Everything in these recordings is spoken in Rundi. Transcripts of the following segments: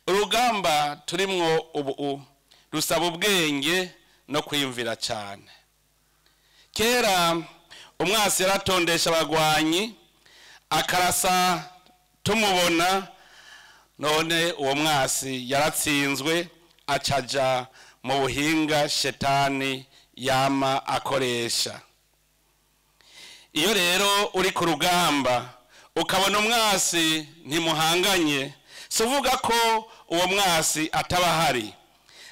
Urugamba turimwo ubu rusaba ubwenge no kwiyumvira cyane. Kera umwasi yaratondesha abagwanyi akarasa tumubona, none uwo mwasi yaratsinzwe acaja mu buhinga shetani yama akoresha. Iyo rero uri ku rugamba ukabona umwasi ntimuhanganye, si uvuga ko uwo mwasi ataba ahari,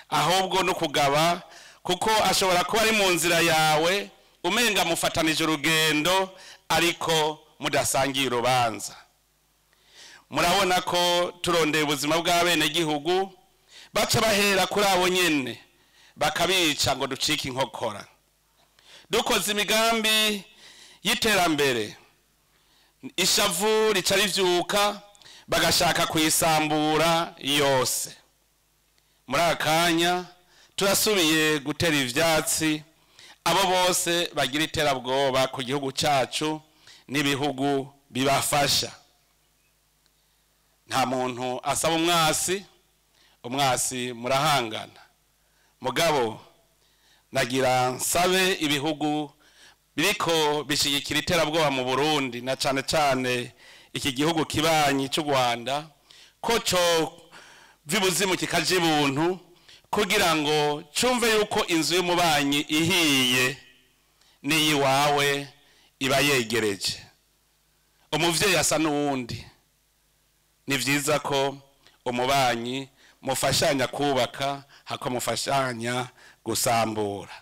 ahubwo no kugaba, kuko ashobora kuba ari mu nzira yawe umenga mufatanije urugendo ariko mudasangiye urubanza. Murabona ko turondeye ubuzima bw'abenegihugu baca bahera kuri abo nyene bakabica ngo ducike inkokora. Dukoze imigambi y'iterambere, ishavu rica rivyuka bagashaka kuyisambura yose. Muri aka kanya turasubiye gutera ivyatsi abo bose bagira iterabwoba ku gihugu cacu n'ibihugu bibafasha. Nta muntu asaba umwasi, umwasi murahangana. Mugabo nagira nsabe ibihugu biriko bishigikira iterabwoba mu Burundi, na cane cane iki gihugu kibanyi cy'u Rwanda, ko co vibuzimu kikaja ibuntu kugira ngo cumve yuko inzu y'umubanyi ihiye n'iyiwawe iba yegereje. Umuvyeyi asa n'uwundi. Ni vyiza ko umubanyi mufashanya kubaka hako mufashanya gusambura.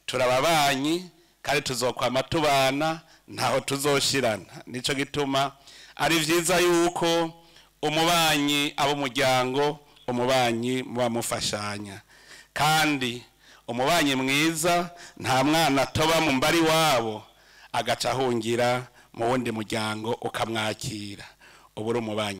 Turababanyi kandi tuzokwama tubana, ntaho tuzoshirana. Nico gituma ari vyiza yuko umubanyi abo muryango, umubanyi muba mufashanya. Kandi umubanyi mwiza nta mwana atoba mu mbari wabo agaca ahungira mu wundi muryango ukamwakira. Ubu uri umubanyi.